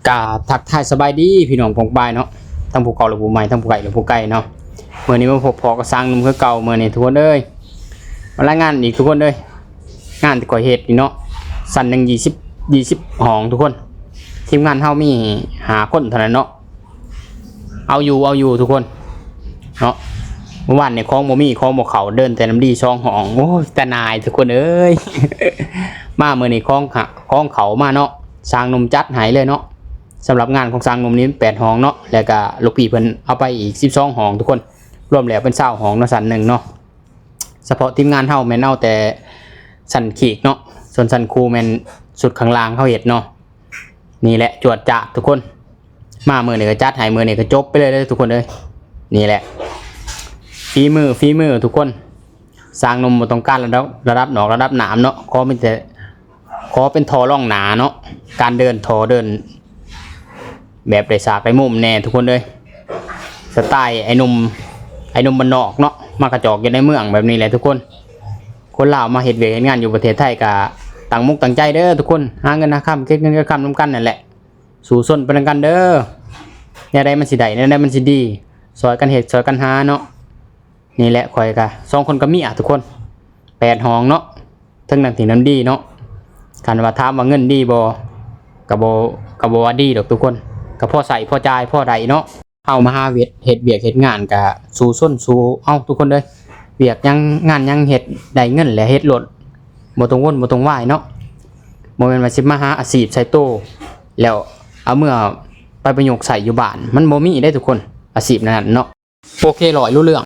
ກະທັກທາຍສະບາຍດີພີ່ນ້ອງປ້ອງປາຍເນາະ ທັງຜູ້ເກົ່າແລະຜູ້ໃໝ່ ທັງຜູ້ໃກ້ແລະຜູ້ໄກເນາະ. ມື້ນີ້ມາພົບພໍ້ກັບຊ່າງໜຸ່ມຄືເກົ່າ ມື້ນີ້ທຸກຄົນເອີຍ ມາລາຍງານອີກທຸກຄົນເອີຍ. ງານທີ່ຂ້ອຍເຮັດນີ້ເນາະ ຊັ້ນໜຶ່ງ ຊາວ ຊາວຫ້ອງທຸກຄົນ. ທີມງານເຮົາມີຫ້າຄົນເທົ່ານັ້ນເນາະ. ເອົາຢູ່ ເອົາຢູ່ທຸກຄົນເນາະ. ມື້ວານນີ້ຂອງບໍ່ມີ ຂອງບໍ່ເຂົ້າ ເດີນແຕ່ນ້ຳດີສອງຫ້ອງ. ໂອ້ຍ ຕາໜ່າຍທຸກຄົນເອີຍ. ມາມື້ນີ້ຂອງ ຂອງເຂົ້າມາເນາະ ຊ່າງໜຸ່ມຈັດໃຫ້ເລີຍເນາະ. ສຳລັບງານຂອງຊ່າງໜຸ່ມນີ້ແປດຫ້ອງເນາະ ແລ້ວກະລູກພີ່ເພິ່ນເອົາໄປອີກສິບສອງຫ້ອງທຸກຄົນ ລວມແລ້ວເປັນຊາວຫ້ອງເນາະ ຊັ້ນໜຶ່ງເນາະ. ສະເພາະທີມງານເຮົາແມ່ນເອົາແຕ່ຊັ້ນຄີກເນາະ ສ່ວນຊັ້ນຄູແມ່ນຊຸດຂ້າງລ່າງເຮົາເຮັດເນາະ. ນີ້ແຫຼະ ຈວດຈາດທຸກຄົນ. ມາມື້ນີ້ກໍຈັດໃຫ້ ມື້ນີ້ກໍຈົບໄປເລີຍເດີທຸກຄົນເອີຍ. ນີ້ແຫຼະ ຝີມື ຝີມືທຸກຄົນ. ຊ່າງໜຸ່ມບໍ່ຕ້ອງການລະດັບ ລະດັບນອກລະດັບໜາມເນາະ ຂໍມີແຕ່ ຂໍເປັນທໍ່ລອງໜ້າເນາະ. ການເດີນ ທໍ່ເດີນແບບໄດ້ສາກໄດ້ມຸມແດ່ທຸກຄົນເອີຍ. ສະໄຕລ໌ໄອ້ໜຸ່ມ ໄອ້ໜຸ່ມບ້ານນອກເນາະ ມາກະຈອກຢູ່ໃນເມືອງແບບນີ້ແຫຼະທຸກຄົນ. ຄົນລາວມາເຮັດວຽກເຮັດງານຢູ່ປະເທດໄທກະຕັ້ງມຸກຕັ້ງໃຈເດີທຸກຄົນ. ຫາເງິນຫາຄຳ ເກັບເງິນເກັບຄຳນຳກັນນັ້ນແຫຼະ ສູ້ຊົນໄປນຳກັນເດີ. ແນວໃດມັນຊິໄດ້ ແນວໃດມັນຊິດີ ຊ່ອຍກັນເຮັດ ຊ່ອຍກັນຫາເນາະ. ນີ້ແຫຼະ ຂ້ອຍກະສອງຄົນກັບເມຍທຸກຄົນ ແປດຫ້ອງເນາະ ເຖິງນັ້ນທີ່ນັ້ນດີເນາະ. ຄັນວ່າຖາມວ່າເງິນດີບໍ່ ກະບໍ່ ກະບໍ່ວ່າດີດອກທຸກຄົນ ກະພໍໃຊ້ພໍຈ່າຍພໍໄດ້ເນາະ. ເຮົາມາຫາເຮັດ ເຮັດວຽກເຮັດງານກະສູ້ຊົນສູ້ເອົາທຸກຄົນເອີຍ. ວຽກຫຍັງງານຫຍັງເຮັດໄດ້ເງິນແຫຼະເຮັດໂລດ ບໍ່ຕ້ອງວົນບໍ່ຕ້ອງວາຍເນາະ. ບໍ່ແມ່ນວ່າຊິມາຫາອາຊີບໃສ່ໂຕ ແລ້ວເອົາເມືອໄປປະຍຸກໃຊ້ຢູ່ບ້ານ ມັນບໍ່ມີເດ້ທຸກຄົນ ອາຊີບນັ້ນເນາະ. ໂອເຄ ຮ້ອຍ ຮູ້ເລື່ອງ.